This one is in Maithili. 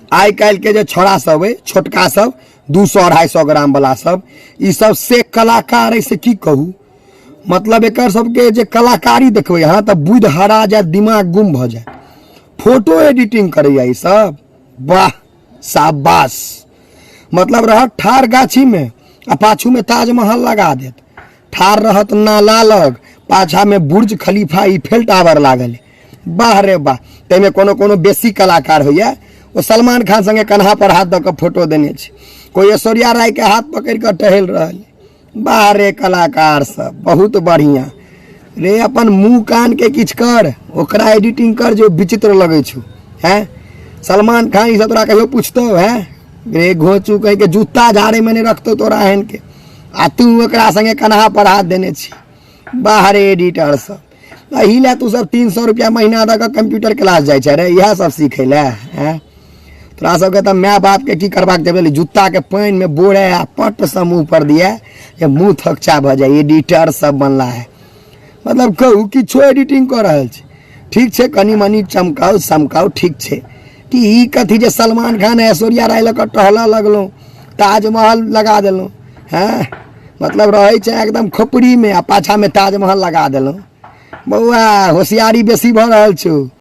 आइ काल्हि के जे छोड़ा सब अइ, छोटका सब 200 250 ग्राम वाला सब, ई सब से कलाकार अइ से की कहू। मतलब एकर सबके जे कलाकारी देखबै अहाँ तऽ बुद्धि हरा जायत, दिमाग गुम भऽ जायत। फोटो एडिटिंग करैया ई सब, वाह शाबाश। मतलब रहत ठाढ़ गाछी में आ पाछू में ताजमहल लगा देत, ठाढ़ रहत नाला लग, पाछा में बुर्ज खलीफा ईफेल टावर लागल है। वाह रे वाह। ताहिमे कोनो कोनो बेसी कलाकार होइया, ओ सलमान खान संगे कन्हा पर हाथ दऽ कऽ फोटो देने छै, कोइ ऐश्वर्या राय के हाथ पकड़ि कऽ टहलि रहल। वाह रे कलाकार सब, बहुत बढ़िया रे। अपन मुँह कान के किछु कर, ओकरा एडिटिंग कर जो विचित्र लगै छौ। हैं सलमान खान ई सब तोरा कहियो पुछतौ? हैं रे घोचू कहि के जूता झाड़े में नहीं रखतौ तोरा एहन के, आ तू ओकरा संगे कन्हा पर हाथ देने छी। बाहर एडिटर सब, एहि लए तू सब 300 रुपया महीना दऽ कऽ कंप्यूटर क्लास जाइ छै रे, इएह सब सीखै लए। हैं तोरा सबके तऽ माय बाप के की करबाक चाही, जूता के पानि में बोरे आ पट से मुँह पर दिए जे मुँह थकचा भऽ जाय। एडिटर सब बनला है, मतलब कहू किछो एडिटिंग कऽ रहल छै। ठीक छै, कनि मनि चमकाउ समकाउ ठीक छै, कि ई कथी जे सलमान खान ऐश्वर्या राय लऽ कऽ टहलऽ लगलहुँ, ताजमहल लगा देलहुँ। हैं मतलब रहै छै एकदम खोपड़ीमे आ पाछामे ताजमहल लगा देलहुँ। बौआ होशियारी बेसी भऽ रहल छौ।